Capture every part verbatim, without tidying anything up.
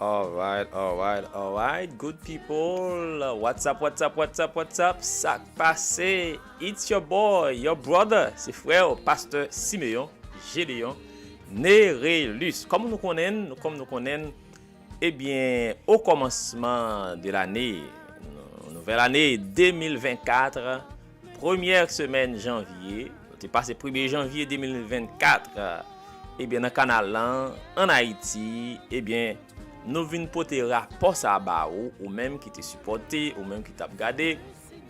Alright, alright, alright, good people. What's up, what's up, what's up, what's up? Sa k pase? It's your boy, your brother. Se frè w, Pastè Simeon Gédéon Nérélus. Kòm nou konnen, kòm nou konnen, ebyen, o kòmansman de lane, nouvèl ane de mil vennkat, premyè semèn janvye, nou te pase premye janvye de mil vennkat, ebyen, nan kanal lan, ann Ayiti, ebyen, nou vin pote rapò sa a ba ou, ou menm ki te sipòte, ou menm ki t ap gade,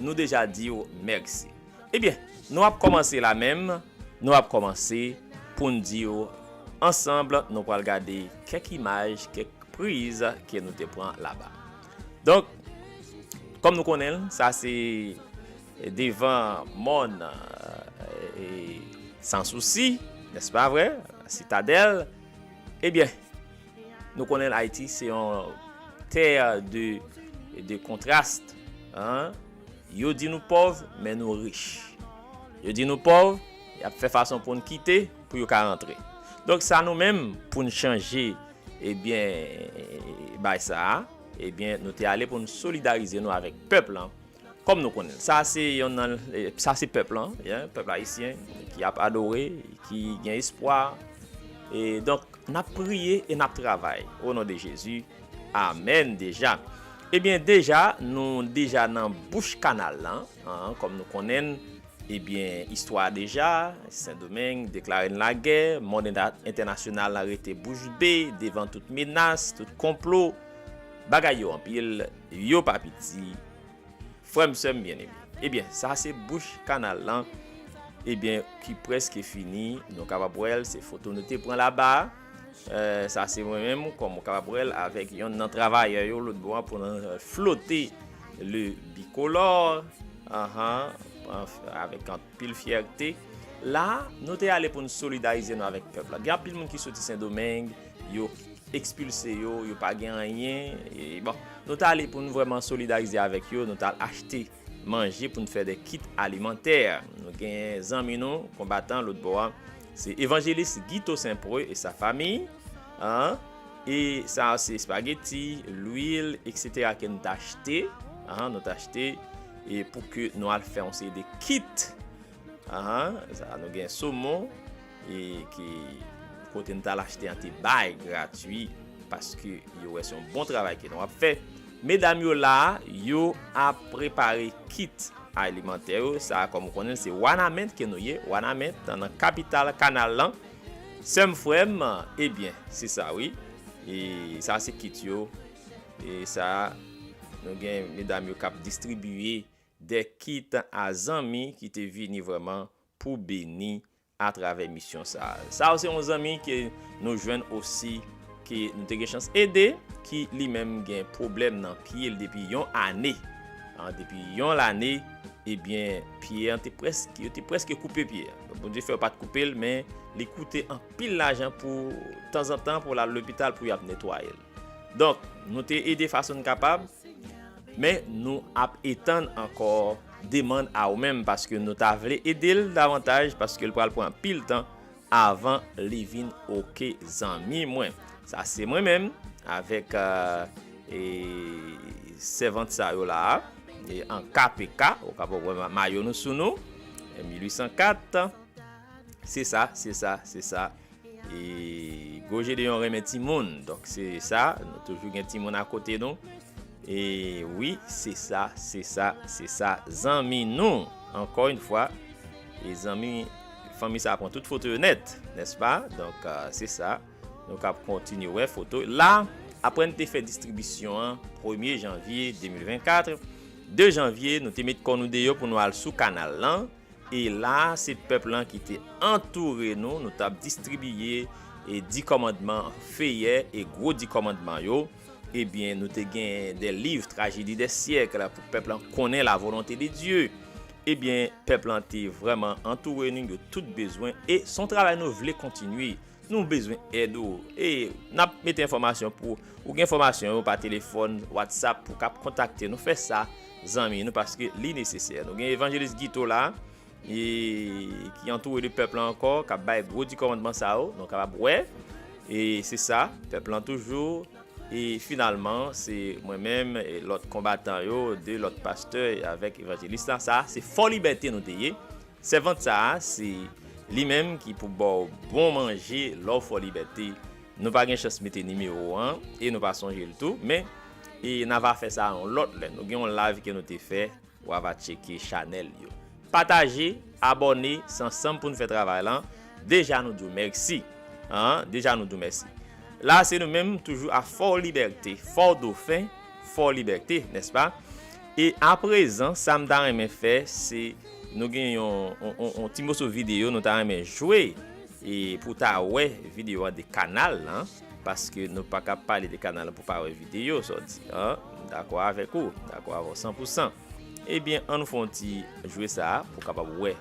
nou deja di w mèsi. Ebyen, nou ap kòmanse la menm, nou ap kòmanse pou n di w ansanm, nou pral gade kèk imaj, kèk priz ke nou te pran laba. Donk, kòm nou konnen l, sa se devan mòn, e, Sansousi, nèspa vre? Sitadèl. Ebyen, nou konnen Ayiti se yon tè de, de kontrast, en. Yo di nou pòv, men nou rich. Yo di nou pòv, y ap fè fason pou n kite, pou yo ka rantre. Donk, sa nou menm, pou n chanje, ebyen, bay sa a, ebyen, nou te ale pou n solidarize nou avèk pèp lan. Kòm nou konnen, sa se yonn nan, sa se pèp lan, en, pèp ayisyen ki ap adore, ki gen espwa. E donk, n ap priye e n ap travay. O non de Jezi, amèn deja. Ebyen, deja, nou deja nan bouch kanal lan, en, kòm nou konnen, ebyen, istwa deja, Sendomeng deklare n lagè, mond entènasyonal la rete bouch be devan tout menas, tout konplo. Bagay yo anpil, yo pa piti. Frè m, sè m byeneme. Ebyen, sa se bouch kanal lan. Ebyen, ki prèske fini. Nou kapab wè l, se foto nou te pran laba. Eh, sa se mwen menm, kòm ou kapab wè l, avèk yonn nan travayè yo lòt bò a pou n, eh, flote le bikolò. Ahan, anf-, avèk anpil fyète. La, nou te ale pou n solidarize nou avèk pèp la. Gen anpil moun ki soti Sendomeng, yo ekspilse yo, yo pa gen anyen. E bon, nou t ale pou nou vrèman solidarize avèk yo, nou t al achte manje pou n fè de kit alimantè. Nou gen zanmi nou, konbatan, lòt bò a, se Evanjelis Guito Saint-Preux et sa famille, en. E sa se espageti, lwil, etsetera ke nou t achte, en, nou t achte, e pou ke nou al fè yon seri de kit. Ahan, sa, nou gen somon, e ki kote n t al achte an te bay gratui, paske yo wè se yon bon travay ke nou ap fè. Medam yo la, yo ap prepare kit alimantè yo. Sa, kòm ou konnen, se Wanament ke nou ye, Wanament, nan kapital kanal lan. Sè m, frè m, ebyen, se sa, wi. E sa, se kit yo. E sa, nou gen medam yo k ap distribiye de kit a zanmi ki te vini vrèman pou beni atravè misyon sa a. Sa yo se yon zanmi ke nou jwenn osi, ke nou te gen chans ede, ki li menm gen pwoblèm nan pye l depi yon ane. An, depi yon lane, ebyen, pye an te prèske, yo te prèske koupe pye a. Donk, Bondye fè yo pa t koupe l, men li koute anpil lajan pou, tanzantan, pou l al lopital pou y ap netwaye l. Donk, nou te ede fason n kapab, men nou ap etann ankò demann a ou menm, paske nou ta vle ede l davantaj, paske l pral pran anpil tan avan li vin oke, zanmi mwen. Sa se mwen menm, avèk, eh, e, sèvant sa yo la a, e, an K P K, ou kapab wè ma-, mayo nou sou nou, e, mil uit san kat. Se sa, se sa, se sa. E gwo Jedeyon renmen timoun. Donk, se sa, nou toujou gen timoun akote nou. E wi, se sa, se sa, se sa, zanmi nou. Ankò yon fwa, e zanmi, fanmi sa pran tout foto yo nèt, nèspa? Donk, eh, se sa. Nou kab kontinye wè foto. La, apre n te fè distribisyon an, premye janvye de mil vennkat, de janvye, nou te met kò nou deyò pou nou al sou kanal lan. E la, se pèp lan ki te antoure nou, nou t ap distribiye e di kòmandman feyè e gwo di kòmandman yo. Ebyen, nou te gen de liv, Tragédie des siècles, pou pèp lan konnen la volonté de Dieu. Ebyen, pèp lan te vrèman antoure nou, yo tout bezwen, e se yon travay nou vle kontinye. Nou bezwen èd ou. E n ap mete enfòmasyon pou ou gen enfòmasyon yo pa telefòn, WhatsApp, pou w kab kontakte nou. Fè sa, zanmi nou, paske li nesesè. Nou gen Evanjelis Guito la, e ki antoure de pèp lan ankò, k ap bay gwo di kòmandman sa yo, nou kapab wè. E se sa, pèp lan toujou, E finalman, se mwen menm, e lòt konbatan yo, de lòt pastè avèk evanjelis la. Sa, se Fò Libète nou te ye. Sèvant sa a, se li menm ki pou ba w bon manje lè w Fò Libète. Nou pa gen chans mete nimewo an, e nou pa sonje l tou, men, e n a va fè sa yon lòt lè. Nou gen yon live ke nou te fè, w a va tcheke chanèl yo. Pataje, abòne, se ansanm pou n fè travay lan. Deja nou di w mèsi. An, deja nou di w mèsi. La, se nou menm, toujou a Fò Libète, Fò Dofen, Fò Libète, nèspa? E aprezan, sa m ta renmen fè, se nou gen yon, yon, yon, yon ti moso videyo nou ta renmen jwe, e pou w ta wè videyo a de kanal lan, paske nou pa ka pale de kanal lan pou pa wè videyo, sa w di, an? M dakò avèk ou, m dakò avè w san pou san. Ebyen, ann fè yon ti jwe sa a pou w kapab wè,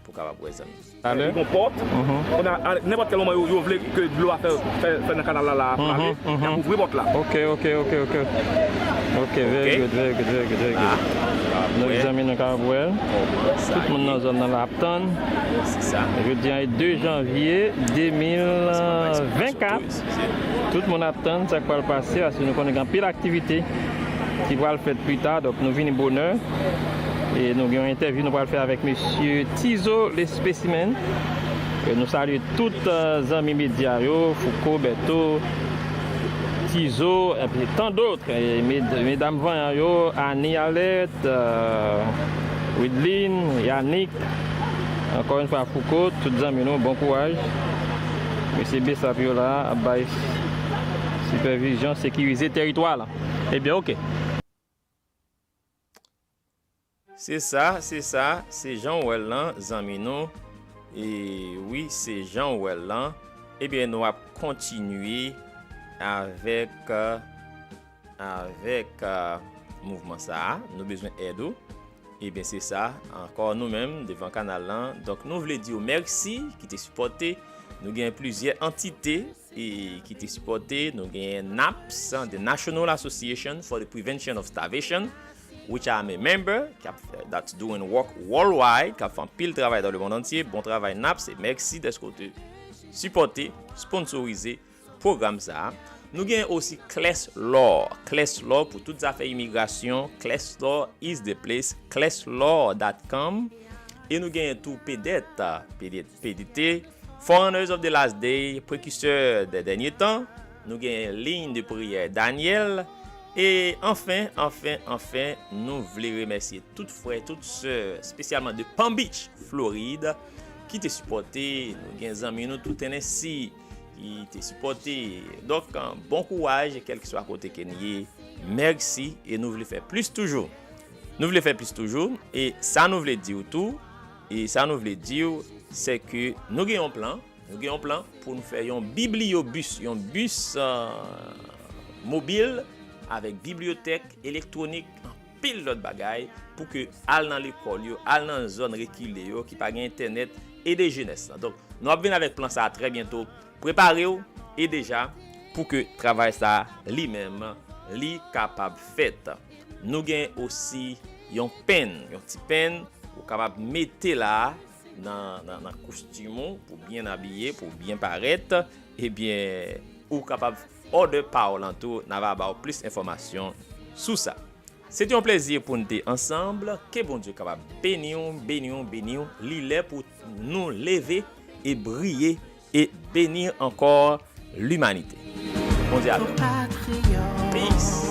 pou w kapab wè, zanmi. Talè. Li gon pòt. Mhm. Kounye a, a nenpòt kèl moman yo, yo vle ke dlo a fè, fè, fè nan kanal la, la, pou ale, mhm, y ap ouvri pòt la. Ok, ok, ok, ok. Ok, very good, very good, very good, very good. Donk, zanmi, nou kapab wè. Tout moun nan zòn nan la ap tann. Se sa. Jodi a, de janvye de mil vennkat. Tout moun ap tann sa k pral pase, paske nou konnen gen anpil aktivite ki pral fèt pita. Donk, nou vini bonè. E nou gen yon entèvyou nou pral fè avèk mesye Tizo, le spécimen. E nou salye tout, euh, zanmi medya yo, Fouco, Bertho, Tizo, epi tan dòt. E med-, medam vanyan yo, Annie Alerte, euh, Widline, Yannick, ankò yon fwa Fouco, tout zanmi nou, bon kouraj. Mesye Bessap yo la, ap bay sipèvizyon, sekirize tèritwa la. Ebyen, ok. Se sa, se sa, se jan w wè l lan, zanmi nou. E wi, se jan w wè l lan. Ebyen, nou ap kontinye avèk, avèk, euh, mouvman sa a. Nou bezwen èd ou. Ebyen, se sa, ankò nou menm, devan kanal lan. Donk, nou vle di w mèsi ki te sipòte. Nou gen plizyè antite e ki te sipòte. Nou genyen NAPS, the National Association for the Prevention of Starvation, which I am a member, k ap, that's doing work worldwide, k ap fè anpil travay dans le monde entier. Bon travay, NAPS, e mèsi dèske w te sipòte, sponsorize pwogram sa a. Nou genyen osi Clèslaw. Clèslaw pou tout zafè imigrasyon. Clèslaw is the place. Clèslaw dot com. E nou genyen tou PDET, PDET, P D T, Forerunners of the Last Day, Prekisè dè Dènye Tan. Nou genyen Ligne de Prière Daniel. E anfen, anfen, anfen, nou vle remèsye tout frè, tout sè, espesyalman de Palm Beach, Florid, ki te sipòte. Nou gen zanmi nou tou Tennessee ki te sipòte. Donk, bon kouraj, kèlkeswa kote ke n ye. Mèsi, e nou vle fè plis toujou. Nou vle fè plis toujou, e sa nou vle di w tou, e sa nou vle di w, se ke nou gen yon plan, nou gen yon plan pou nou fè yon bibliyobis, yon bis, euh, mobil avèk bibliyotèk elektwonik, anpil lòt bagay, pou ke al nan lekòl yo, al nan zòn rekile yo, ki pa gen entènèt, ede jenès lan. Donk, nou ap vin avèk plan sa a trè byento. Prepare w e deja pou ke travay sa a li menm, li kapab fèt. Nou gen osi yon penn, yon ti penn, ou kapab mete la nan, nan, nan kostim ou pou byen abiye, pou byen parèt. Ebyen, ou kapab òdè pa w lan tou, n a va ba w plis enfòmasyon sou sa. Se te yon plezi pou n te ansanm. Ke Bondye kapab beni w, beni w, beni w. Li lè pou nou leve e briye e beni ankò limanite. Bondye avè w. Peace.